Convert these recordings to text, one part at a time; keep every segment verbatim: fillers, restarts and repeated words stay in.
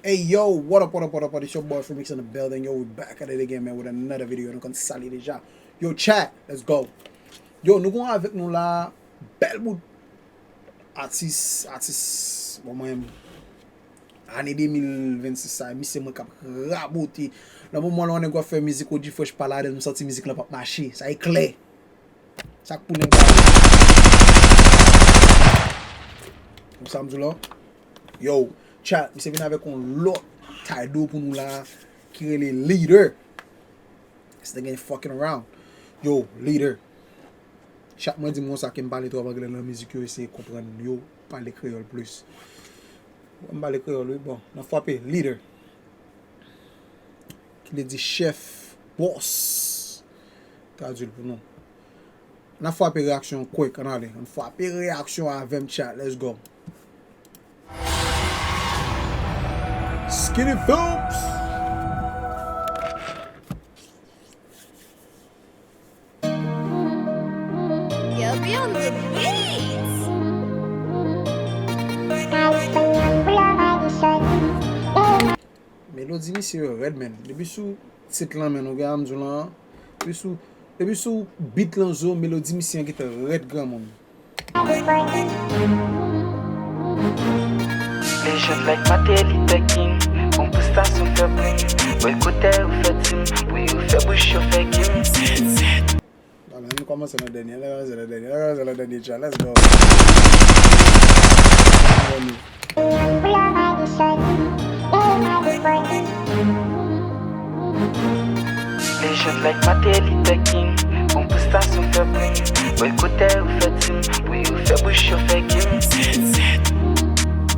Hey yo, what up, what up, what up, what up? It's your boy Freemix in the building. Yo, we back at it again, man, with another video. Nou konn sa l ye deja. Yo, chat, let's go. Yo, nou gen avèk nou la, bèl bout atis, atis, bon, mwen, ane de mil vennsis sa, misye mwen k ap rabote. Nan moman la, yon nèg w ap fè mizik, O G Fresh pa ladan l, m santi mizik lan p ap mache. Sa e klè. Sa k pou nèg la. Ou sa m di w la? Yo, chat, misye vin avèk yon lòt title pou nou la, ki rele Leader. This nigga ain't fucking around. Yo, Leader. Chat, mwen di m konsa ke m pale twòp anglè nan mizik yo, eseye konprann yo, pale kreyòl plis. M pale kreyòl, wi, bon. N ap frape, Leader. Ki vle di chèf, boss. Tradui l pou nou. N ap frape reyaksyon quick, ann ale. Ann frape reyaksyon avè m, chat. Let's go. Skinny Phelps. Yo, be on the beats. Melodi misye yo rèd, man. Depi sou tit lan, man, ou gen a m di w lan. Depi sou, depi sou beat lan zo, melodi misye an gentan rèd granmoun. Lejand like Martin Luther King, bon prestasyon fè prim. Bòy kote ou fè tim, wi ou fè bouch yo fè gim. Alò, ann kòmanse nan dènye, ann kòmanse nan dènye, ann kòmanse nan dènye track, let's go. Lejand like Martin Luther King, bon prestasyon fè prim. Bòy kote ou fè tim, wi ou fè bouch yo fè gim.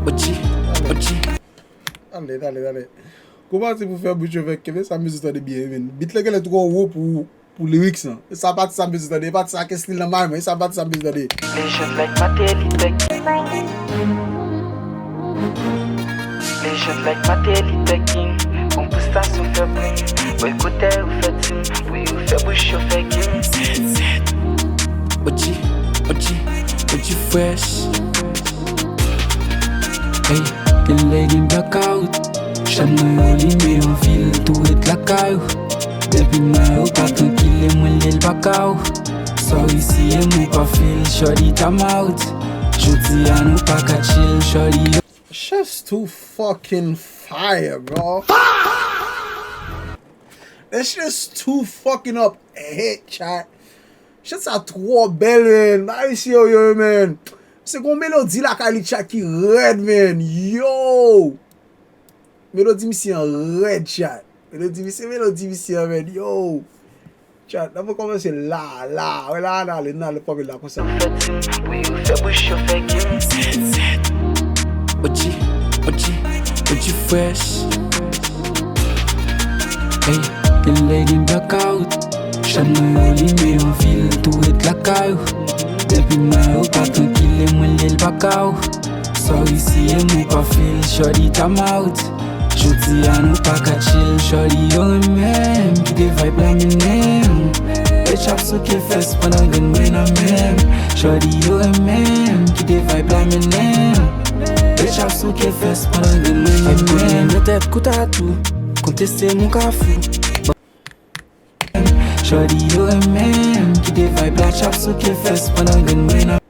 O G, O G. Tande, tande, tande. Kòmanse pou fè bouch yo fè gim, sa mizik tande byen, men. Beat la genlè twò wo pou, pou lyrics lan. E sa pati sa mizik tande, e pati sa ke stil nan may mwen, e sa pati sa mizik tande. Lejand like Martin Luther King. Lejand like Martin Luther King. Bon prestasyon fè prim. Bòy kote ou fè tim, wi ou fè bouch yo fè gim. O G, O G, O G Fresh. Hey, genlè gen blackout. Chanm mwen yo limen anvil tou ret lakay ou. Depi mwen yo pa trankil e mwen lye l pa ka ou. Sa w resi e mwen pa fil, shorty time out. Jodi a nou pa ka chill, shorty. Shit's too fucking fire, bro. That shit's too fucking up. Hey, chat. Shit sa twò bèl, man. Ba misye yo, yo, man. Se gon melodi lakay li, chat, ki rèd, man. Yo! Melodi misye an rèd, chat. Melodi misye, melodi misye an, man. Yo! Chat, n ap kòmanse la, la. Wè la, n ale, n ale, pòp la konsa. Fè tim, wi, ou fè bouch yo fè gim. O G, O G, O G Fresh. Hey, genlè gen blackout. Chanm mwen yo limen anvil tou ret lakay ou. Depi mwen yo pa trankil e mwen lye l pa ka ou. Sa w resi e mwen pa fil, shorty time out. Jodi a nou pa ka chill, shorty yo renmen m, kite vibe la mennen m. Bitch ap souke fès pandan grenn mwen nan men m. Shorty yo renmen m, kite vibe la mennen m. Bitch ap souke fès pandan grenn mwen nan men m. Fè konnen nan tèt kou tatou, konteste moun kafou. Shorty yo renmen m, kite vibe la, tchap souke fès pandan grenn mwen nan.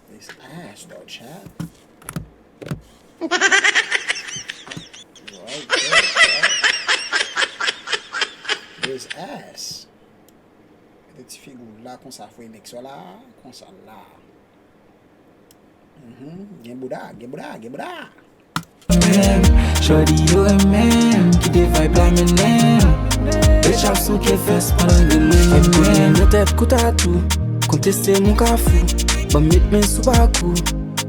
This ass though, chat. Right there, chat. This ass. Mete ti figi w la konsa, Freemix la, konsa la. Mhm. Gen bouda, gen bouda, gen bouda. Shorty yo renmen m, kite vibe la mennen m. Bitch ap souke fès pandan grenn mwen nan men m. Nan tèt kou tatou, konteste moun kafou. Ban m met men sou pakou,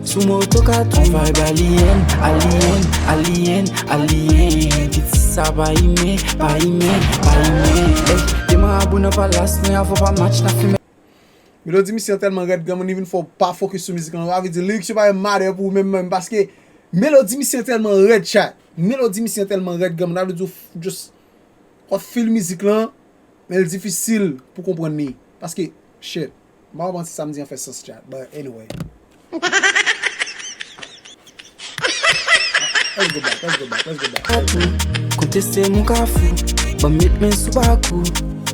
sou moto katou. On vibe alien, alien, alien, alien. Pitit sa pa imen, pa imen, pa imen. Ey, demen abou nan palas mwen, avè w pa match nan fimen. Melodi misye an tèlman rèd, granmoun, li vin fè w pa focus sou mizik lan. Sa vle di, lyrics yo pa menm matter pou ou menm, menm, paske melodi misye an tèlman rèd, chat. Melodi misye an tèlman rèd, granmoun, sa vle di w f-, just, w ap feel mizik lan, men l difisil pou konprann li. Paske, shit, m pa konprann si sa m di an fè sans, chat, but anyway. Let's go back, let's go back, let's go back. Konte se mon kafou, ban m met men sou pakou.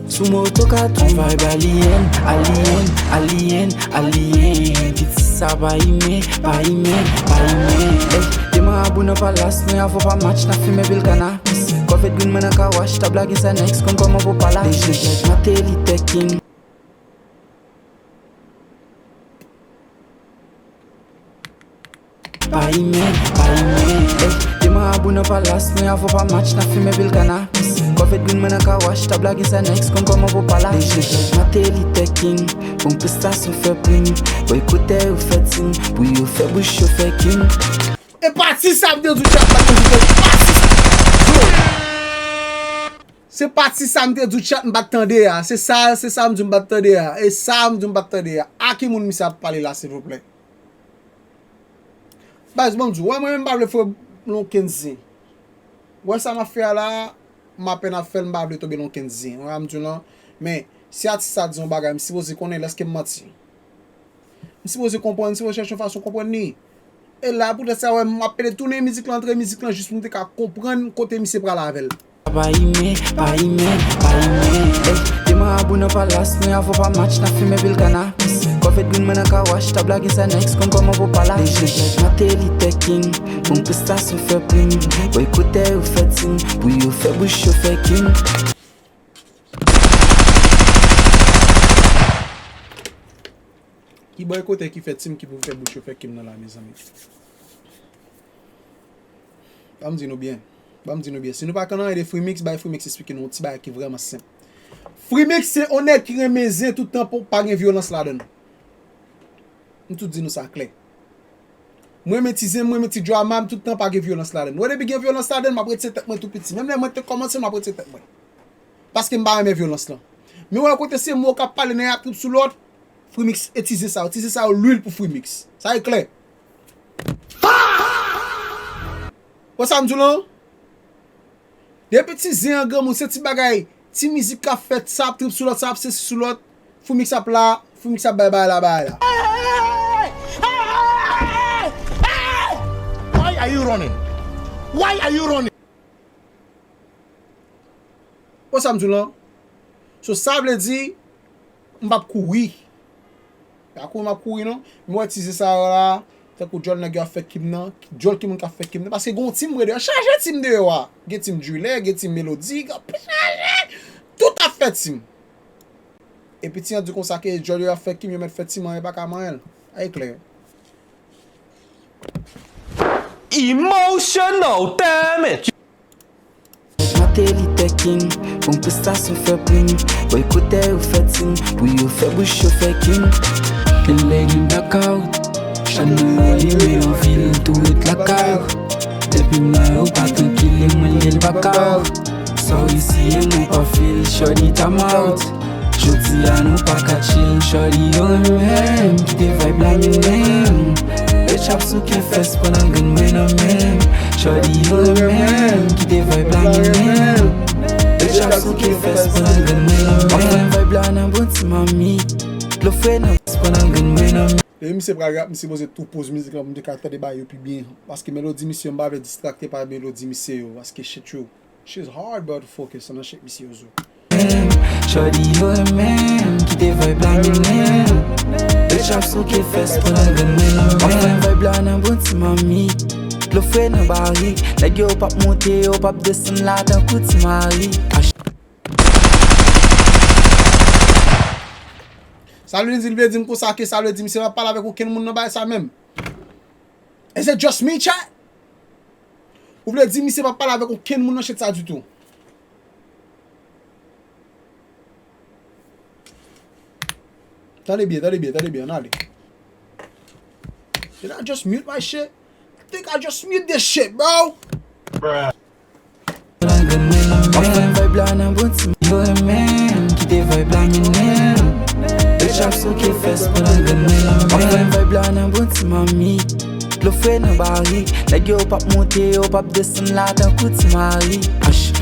Sou moto katou. On vibe alien, alien, alien, alien. Pitit sa pa imen, pa imen, pa imen. Ey, demen abou nan palas, nou avè w pa match, n ap fimen pil kanabis. Kòfèt green mwen nan kawash, tab la gen Xanax, konn kòman pou pala. Deje Martin Luther King. Pa imen, pa imen, ey. Demen abou nan palas, nou avè w pa match, n ap fimen pil kanabis. Kòfèt green mwen nan kawash, tab la gen Xanax, konn kòman pou pala. Deje Martin Luther King, bon prestasyon fè prim. Boykotè yo fè tim, pou yo fè bouch yo fè kim. E pati sa m te di w chat, pati sa. Se pati sa m te di w chat m pa t tande a. Se sa, se sa m di w m pa t tande a. E sa m di w m pa t tande a. A ki moun misye ap pale la, silvouplè? Baz, ban m di w, wè, mwen menm m pa vle fè lonkenn zen. Wè sa m ap fè a la, m apèn ap fè l, m pa vle tonbe lonkenn zen. Wè sa m di w lan? Men, si atis sa di yon bagay, m sipoze konnen lèske m manti. M sipoze konprann, m sipoze chèche yon fason konprann li. E la, poutèt sa, wè, m ap pede tounen mizik lan, antre mizik lan, jis pou m te ka konprann kote misye prale avè l. Pa imen, pa imen, pa imen, ey. Demen abou nan palas, nou avè w pa match, n ap fimen pil kanabis. Kòfèt green mwen nan kawash, tab la gen Xanax, konn kòman pou pala. Deje Martin Luther King, bon prestasyon fè prim. Boykotè yo fè tim, pou yo fè bouch yo fè kim. Ki boykotè ki fè tim ki pou fè bouch yo fè kim nan la, mezanmi? Ban m di nou byen. Ban m di nou byen. Si nou pa konn anyen de Freemix, bay Freemix esplike nou yon ti bagay ki vrèman senp. Freemix se yon nèg ki renmen zen tout tan, pou pa gen vyolans ladan l. M tou di nou sa klè. Mwen renmen ti zen, mwen renmen ti drama, m tout tan pa gen vyolans ladan l. Wè, depi gen vyolans ladan l, m ap retire tèt mwen tou piti. Menm lè mwen te kòmanse, m ap retire tèt mwen. Paske m pa renmen vyolans lan. Men wè, kote se mo k ap pale nan y ap trip sou lòt, Freemix e ti zen sa yo. Ti zen sa yo lwil pou Freemix. Sa e klè. Wè sa m di w lan? Depi ti zen an granmoun, se ti bagay, ti mizik k ap fèt, sa ap trip sou lòt, sa ap sesi sou lòt, Freemix ap la, Freemix ap bay bagay la, bagay la. Why are you running? Why are you running? Wè sa m di w lan? So, sa vle di, m p ap kouri. Pa kouri m ap kouri non. M wè ti zen sa yo la, tankou djòl nèg yo ap fè kim nan, djòl ki moun k ap fè kim nan. Paske gen yon tim mwen deyò, chaje tim deyò a. Gen tim Drillè, gen tim Melody, gen anpil chaje. Tout ap fè tim. Epi ti an di konsa ke djòl yo ap fè kim, yo mèt fè tim an, yo pa ka manyen l. Sa e klè. Emotional damage. Martin Luther King, bon prestasyon fè prim. Boykotè yo fè tim, pou yo fè bouch yo fè kim. Genlè gen blackout, chan nou yo limen anpil, tou ret lakay ou. Depi m la yo pa trankil, e mwen liye l pa ka. Sa w eseye mwen pa fil, shorty time out. Jodi a nou pa ka chill, shorty yo renmen m, kite vibe la mennen m. Bitch ap souke fès pandan grenn mwen nan men m. Shorty yo renmen m, kite vibe la mennen m. Bitch ap souke fès pandan grenn mwen nan men m. Anfen vibe la nan bon ti mami. Dlo fre nan fès pandan grenn mwen nan men m. Depi misye pral rap, m sipoze tou poz mizik lan pou m te ka tande bagay yo pi byen. Paske melodi misye yo, m pa vle distrakte pa melodi misye yo. Paske shit yo. Shit hard, bro, to focus nan shit misye yo zo. Shorty yo renmen m, kite vibe la mennen m. Bitch ap souke fès pandan grenn mwen nan men m. Anfen vibe la nan bon ti mami. Dlo fre nan barik. Nèg yo p ap monte, yo p ap desann la tankou ti mari. Sa vle di, li vle di m konsa ke sa vle di misye pa pale avèk okenn moun nan bagay sa menm. Is it just me, chat? Ou vle di misye pa pale avèk okenn moun nan shit sa ditou? Tande byen, tande byen, tande byen, ann ale. Did I just mute my shit? I think I just mute this shit, bro. Pandan grenn mwen nan men m. Anfen vibe la nan bon ti yo renmen m, kite vibe la mennen m. Bitch ap souke fès pandan grenn mwen nan men m. Anfen vibe la nan bon ti mami. Dlo fre nan barik. Nèg yo p ap monte, yo p ap desann la tankou ti mari. Ash.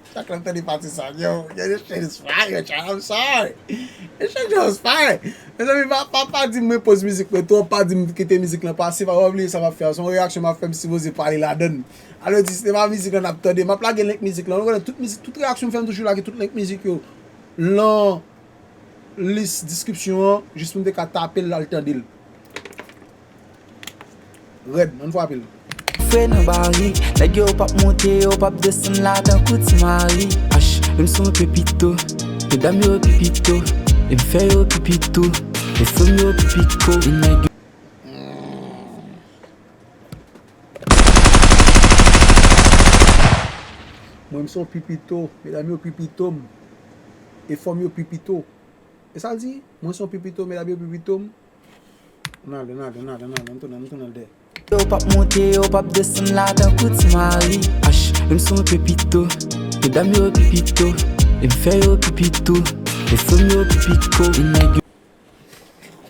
Chak lè m tande pati sa, yo, yo, this shit is fire, child. I'm sorry. This shit is fire. Mezanmi, pa, pa, pa di m mwen poz mizik mwen twòp, pa di m kite mizik lan pase, pa, pa bliye sa m ap fè a. Se yon reyaksyon m ap fè, m sipoze pale ladann. Alò di, se pa mizik lan n ap tande. M ap lage link mizik lan. Nou konnen tout mizik, tout reyaksyon m fè, m toujou lage tout link mizik yo lan lis description an, jis pou n te ka tape l, al tande l. Rèd, ann frape l. Fre nan barik, nèg yo p ap monte, yo p ap desann la tankou Ti Mari. H, menm si w pepito, medam yo pipito, e m fè yo pipito, e fanm yo pipiko, e nèg yo. Mwen, m se yon pipito, medam yo pipito m, e fanm yo pipito. E sa l di? Mwen se yon pipito, medam yo pipito m. Ann ale, ann ale, ann ale, ann ale, ann tounen, ann tounen l dèyè. Yo p ap monte, yo p ap desann la tankou Ti Mari. H, menm si w pepito, medam yo pipito, e m fè yo pipito, e fanm yo pipiko, e nèg yo.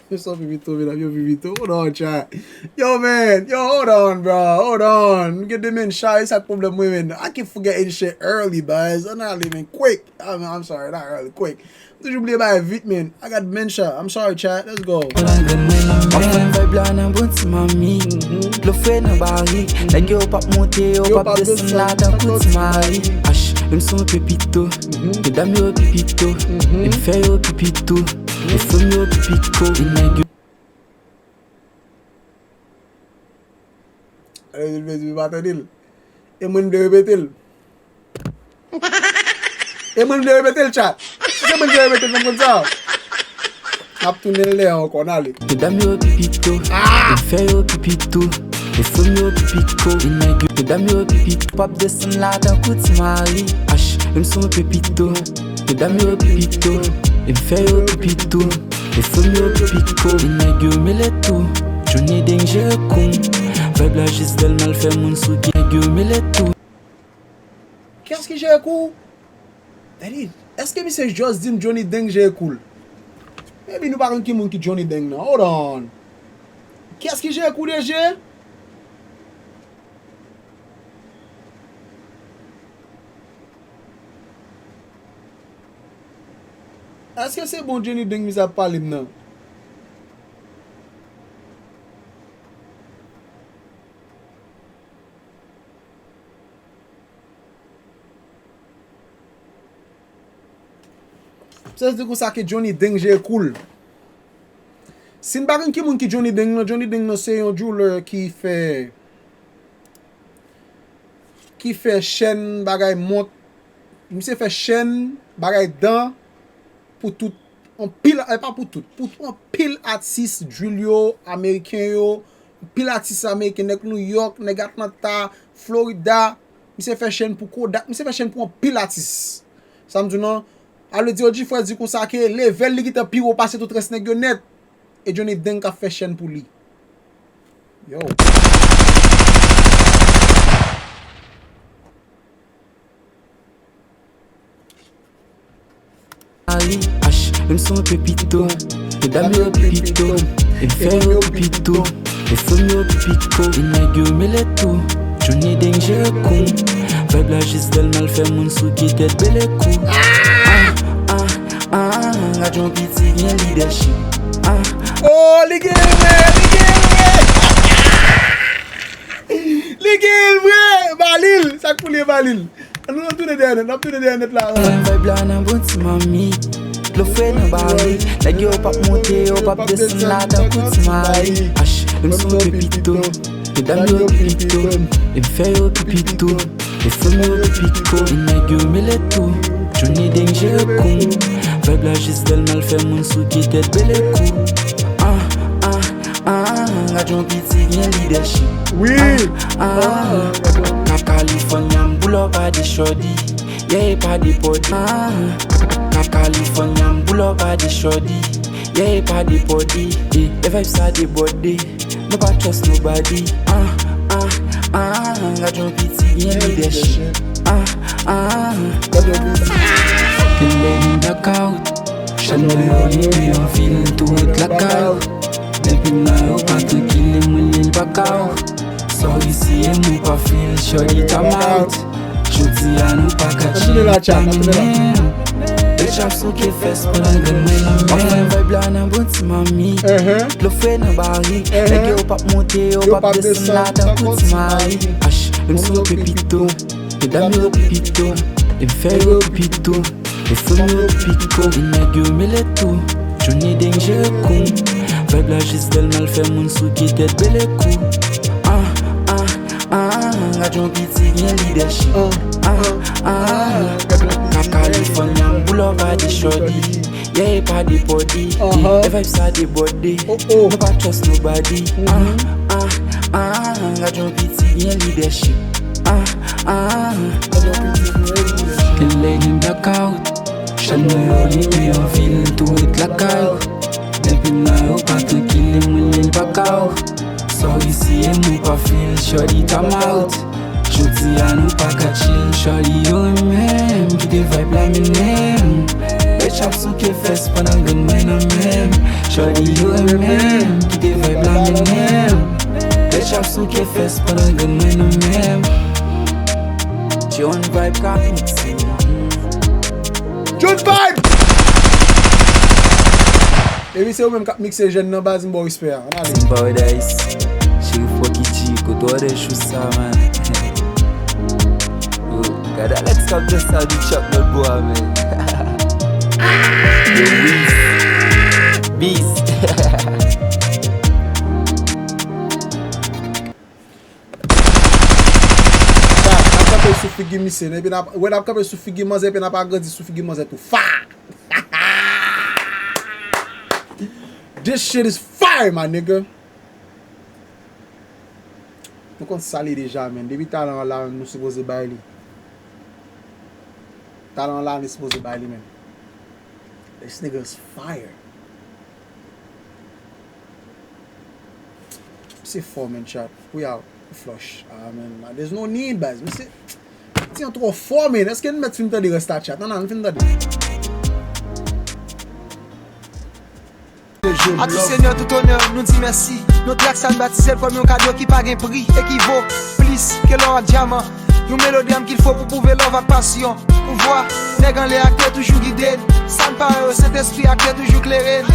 Yo sou pipito, medam yo pipito. Hold on, chat. Yo, man. Yo, hold on, bro. Hold on. M gen dementia, e sa k pwoblèm mwen, man. I keep forgetting shit early, guys. Ann ale, man. Quick. I'm, I'm sorry, not early. Quick. M toujou bliye bagay vit, man. I got dementia. I'm sorry, chat. Let's go. Hold on, good man. M ap fè vibe la nan bon ti mami. Dlo fre nan barik. Nèg yo p ap monte, yo p ap desann la tankou Ti Mari. H, menm si w pepito, medam yo pipito, e m fè yo pipito. E fanm yo pipiko, e nèg yo. Alò, li vle di m pa tande l. E mwen m vle repete l. E mwen m vle repete l, chat. Si se mwen m vle repete l, mwen m konn sa. M ap tounen l lè ankò, n ale. Medam yo pipito, e m fè yo pipito. E fanm yo pipiko, e nèg yo. Medam yo pipito, p ap desann la tankou Ti Mari. H, menm si w pepito. Medam yo pipito, e m fè yo pipito, e fanm yo pipiko, e nèg yo mele tou. Johnny Deng jere kou m. Vibe la jis tèlman l fè moun souke, nèg yo mele tou. Kiyès ki jere kou? Daddy, èske misye just di m Johnny Deng jere kou l? Maybe nou pa konn ki moun ki Johnny Deng nan. Hold on. Kiyès ki jere kou D J? Èske se bon Johnny Deng misye ap pale m nan? Misye di konsa ke Johnny Deng jere kou l. Si n pa konn ki moun ki Johnny Deng nan, Johnny Deng nan se yon jeweler ki fè ki fè chèn, bagay mont. Misye fè chèn, bagay dan pou tout, anpil, e pa pou tout, pou anpil atis drill yo, ameriken yo, anpil atis ameriken, nèg New York, nèg Atlanta, Florida. Misye fè chèn pou Kodak, misye fè chèn pou anpil atis. Sa m di w nan, alò di O G Frè di konsa ke level li gentan pi wo pase tout rès nèg yo nèt. E Johnny Deng k ap fè chèn pou li. Yo. Mari H, menm si w pepito, medam yo pipito, e m fè yo pipito, e fanm yo pipiko, e nèg yo mele tou. Johnny Deng jere kou m. Vibe la jis tèlman l fè moun souke tèt bele kou. Ah, ah, ah, gad yon piti gen lidèchip. Ah. Oh, li gen vre, li gen vre. Li gen vre. Ba li l, sa k pou li, ba li l. Ann, nou tounen dèyè nèt, n ap tounen dèyè nèt la. Fè vibe la nan bon ti mami. Dlo fre nan bari. Nèg yo p ap monte, yo p ap desann la tankou Ti Mari. H, menm si w pepito. Medam yo pipito. E m fè yo pipito. E fanm yo pipiko. E nèg yo mele tou. Johnny Deng jere kou m. Vibe la jis tèlman l fè moun souke tèt bele kou. Ah, ah, ah, gad yon piti gen lidèchip. Wi. Ah, ah, Ka-, California m boulò pa de shorty. Yeah, pa de pòdi. Ah, Ka-, California m boulò pa de shorty. Yeah, pa de pòdi. Eh, e vibe sa debòde. Nou pa trust nobody. Ah, ah, ah, gad yon piti gen lidèchip. Ah, ah, gad yon piti. Fucking lady blackout. Chanèl yo leve an vil, tou ret lakay. Depi m la yo pa trankil, e mwen li pa ka. Sorry si e mwen pa feel, shorty time out. Jodi a nou pa ka chill, pa minen. Bitch ap souke fès pandan grenn mwen. Anfen vibe la nan bon ti Mami, dlo fre nan barik. Nèg yo p ap monte, yo p ap desann la tankou ti mari. H, menm si yo pepito, medam yo pito, e m fè yo pito, e fanm yo pito. E nèg yo mele tou, Johnny Deng jere kou. Vibe la jis bèl, mal fè moun souke tèt bele kou. Ah, ah, ah, gad yon piti gen lidèchip. Ah, ah, Ka-, California, m boulò pa de shorty. Yeah, e pa de pòdi. E vibe sa debòde. Nou pa trust nobody. Ah, ah, ah, gad yon piti gen lidèchip. Ah, ah, gad yon piti gen lidèchip. Kèlè gen blackout. Chan nou yo lime anvil, tou ret lakay ou. Depi m nan yo pa trankil, e mwen menm pa ka ou. Sò isi e mwen pa fil, shorty time out. Jodi a nou pa ka chill, shorty yo renmen m, kite vibe la mennen m. Bitch ap souke fès pandan grenn mwen nan men m. Shorty yo renmen m, kite vibe la mennen m. Bitch ap souke fès pandan grenn mwen nan men m. John Vibe ka mixe. John Vibe! Epi se ou menm k ap mikse jèn nan baz, m ba w respè a. Ann ale. Team Paradise, Chérif Rocky G, kote w de chou sa, man. Oh, gade Alex k ap danse a di chak lòt bò a, man. Yo, Wiz. Beast. Sa, n ap kanpe sou figi misye, epi n ap, wè n ap kanpe sou figi manzè, epi n ap agrandi sou figi manzè tou. Fa! This shit is fire, my nigga. Nou konn sa li deja, man. Depi talan an la, nou sipoze bay li. Talan an la, nou sipoze bay li, man. This nigga is fire. Misye fò, man, chat. Pou y a flush. Ah, man, there's no need, baz. Misye, ti an twò fò, man. Èske n mèt fin tande rès la chat? Non, non, n fin tande. A ti Senyè tout onè, nou di mèsi. Nou trak sa n batize l kòm yon kado ki pa gen pri e ki vo plis ke lò ak dyaman. Yon melodrame qu'il faut pou pwouve love ak pasyon. Pouvwa nèg anlè a k te toujou gide n. Sa n pa wè yo, Sentespri a k te toujou klere n.